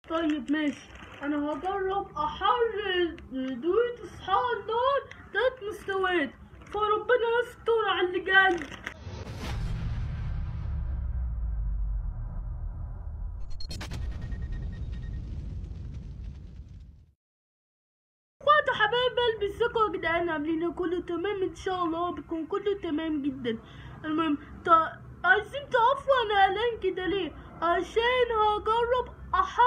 طيب ماشي، انا هجرب احر دوريتوس حار نار 3 مستويات، فربنا يستر على اللي جاي. اخواتي حبايب قلبي، ازيكم يا جدعان؟ عاملين كله تمام ان شاء الله، بيكون كله تمام جدا. المهم عايزين تعرفوا انا قلقان كده ليه؟ عشان هجرب احر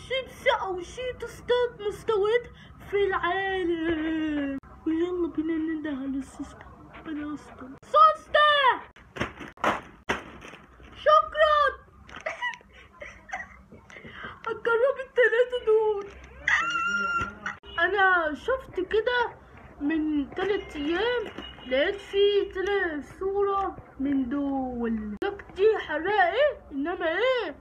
شيبسي او شيتوس 3 مستويات في العالم. ويلا بينا ننده على السوسته، ربنا يستر. سوسته شكرا. هتجرب التلاتة دول. انا شفت كده من 3 ايام لقيت في 3 صورة من دول، دي حراقة ايه انما ايه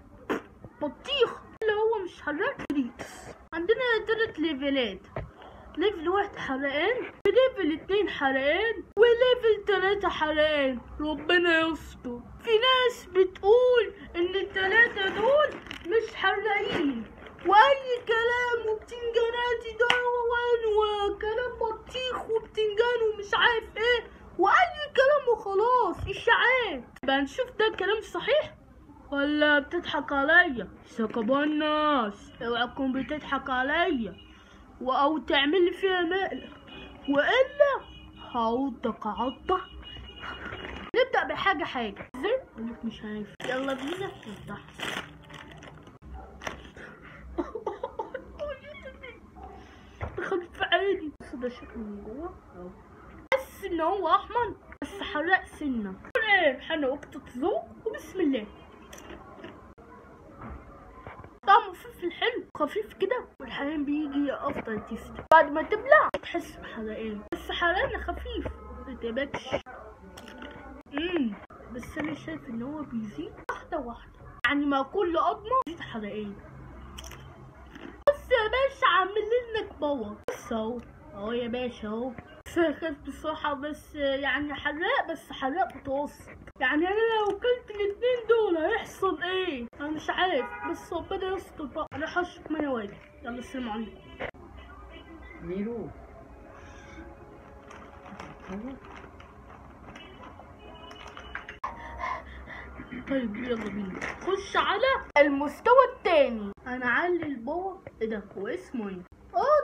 بطيخ اللي هو مش حراق. دوريتوس عندنا 3 ليفلات، level 1 حرقان، و level 2 حرقان، و level 3 حرقان. ربنا يستر. في ناس بتقول ان التلاتة دول مش حراقين واي كلام وبتنجاناتي دون وكلام بطيخ وبتنجان ومش عارف ايه واي كلام وخلاص اشاعات. بقى نشوف ده كلام صحيح ولا بتضحك عليا؟ سكبان الناس، اوعى تكون بتضحك عليا او تعمل لي فيها مقلب، والا هعضك عضه. نبدا بحاجة حاجة ازاي؟ اقولك مش عارف. يلا بينا نفتح. دخلت في عيني. بص ده شكله من جوه اهو، بس ان هو احمر بس حراق سنة. حنا وقت ذوق وبسم الله. طعمه فلفل حلو خفيف كده، والحرقان بيجي افضل taste. بعد ما تبلع تحس بحرقان، بس حرقان خفيف ما تبكش. بس انا شايف ان هو بيزيد واحدة واحدة، يعني مع كل قضمه بيزيد حرقان. بس يا باشا عامل لنا power. بس اهو اهو يا باشا اهو. بس خايف بصراحة، بس يعني حراق، بس حراق متوسط. يعني انا لو كلت الاتنين دول هيحصل ايه؟ انا مش عارف، بس ربنا يستر بقى. انا هشرب مية واجي. يلا السلام عليكم. ميرو طيب يلا بينا خش على المستوى التاني. انا علي ال power. ايه ده؟ هو اسمه ايه؟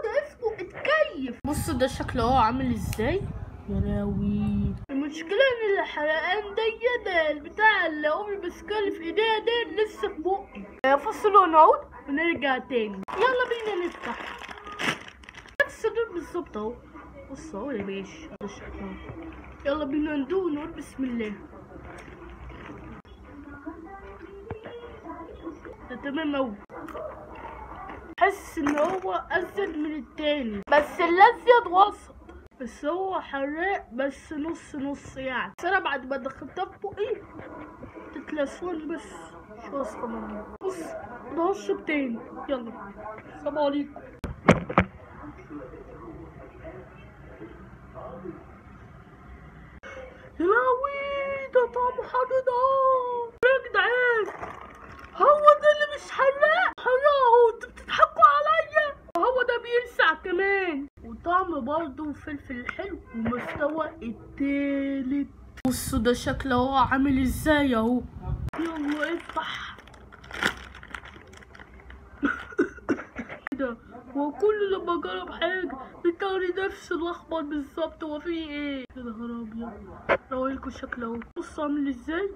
ده اسمه اتكيف. بصوا ده شكله اهو عامل ازاي. يا لهوي، المشكلة ان الحرقان دي ده البتاع اللي امي ماسكاه في ايديها ده لسه في بقي. فصل ونعود ونرجع تاني. يلا بينا نفتح. نفس دول بالظبط اهو. بصوا اهو يا باشا ده شكله. يلا بينا ندوق ونقول بسم الله. ده تمام اوي. حس ان هو ازيد من التاني، بس الازيد وسط، بس هو حراق بس نص نص يعني. بس انا بعد ما دخلتها في بقي تتلسون بس مش واثقة منه. بص انا هشرب تاني. يلا السلام عليكم. يا لهوي ده طعمه حر ده يا جدعان. هو ده اللي مش حراق؟ حراق اهو، انتوا بتضحكوا عليا. هو ده بيلسع كمان، وطعم برضه فلفل حلو. ومستوى التالت. بصوا ده شكله اهو عامل ازاي اهو. يلا افتح. ده هو كل لما اجرب حاجة بتاري نفس الاحمر بالظبط. هو فيه ايه؟ يا نهار ابيض. اوريلكوا شكله اهو. بصوا عامل ازاي.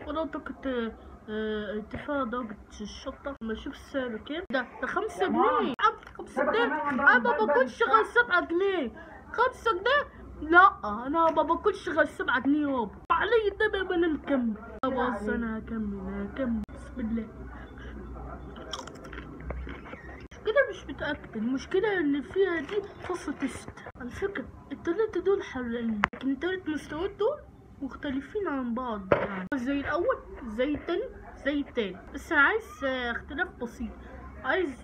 وانا اعتقد ارتفاع درجة الشطة. لما اشوف السعر كام. ده 5 جنيه. 5 جنيه؟ انا ما باكلش غير 7 جنيه. 5 جنيه؟ لا انا ما باكلش غير 7 جنيه يابا. علي ده بقى انا مكمل. بص انا هكمل بسم الله. كده مش متأكد. المشكلة اللي فيها دي فرصة test. على فكرة التلاتة دول حراقين، لكن التلات مستويات دول مختلفين عن بعض، يعني زي الاول زي التاني زي التالت، بس انا عايز اختلاف بسيط، عايز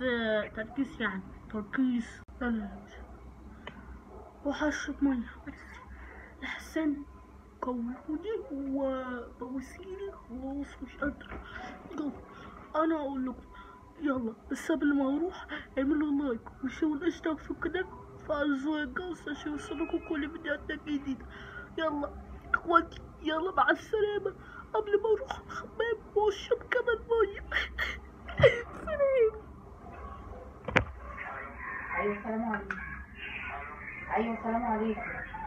تركيز، يعني تركيز. لا لا لا وهشرب مية بس لحسن قولوني وبوسيلي خلاص مش قادرة. انا اقول لكم يلا بس قبل ما اروح اعملوا like و share والاشتراك في القناة وفعلوا زر الجرس عشان يوصلكوا كل فيديوهاتنا الجديدة. يلا اخواتي، يلا مع السلامة. قبل ما اروح الحمام واشرب كمان مية. سلام. ايوه السلام عليكم. ايوه السلام عليكم.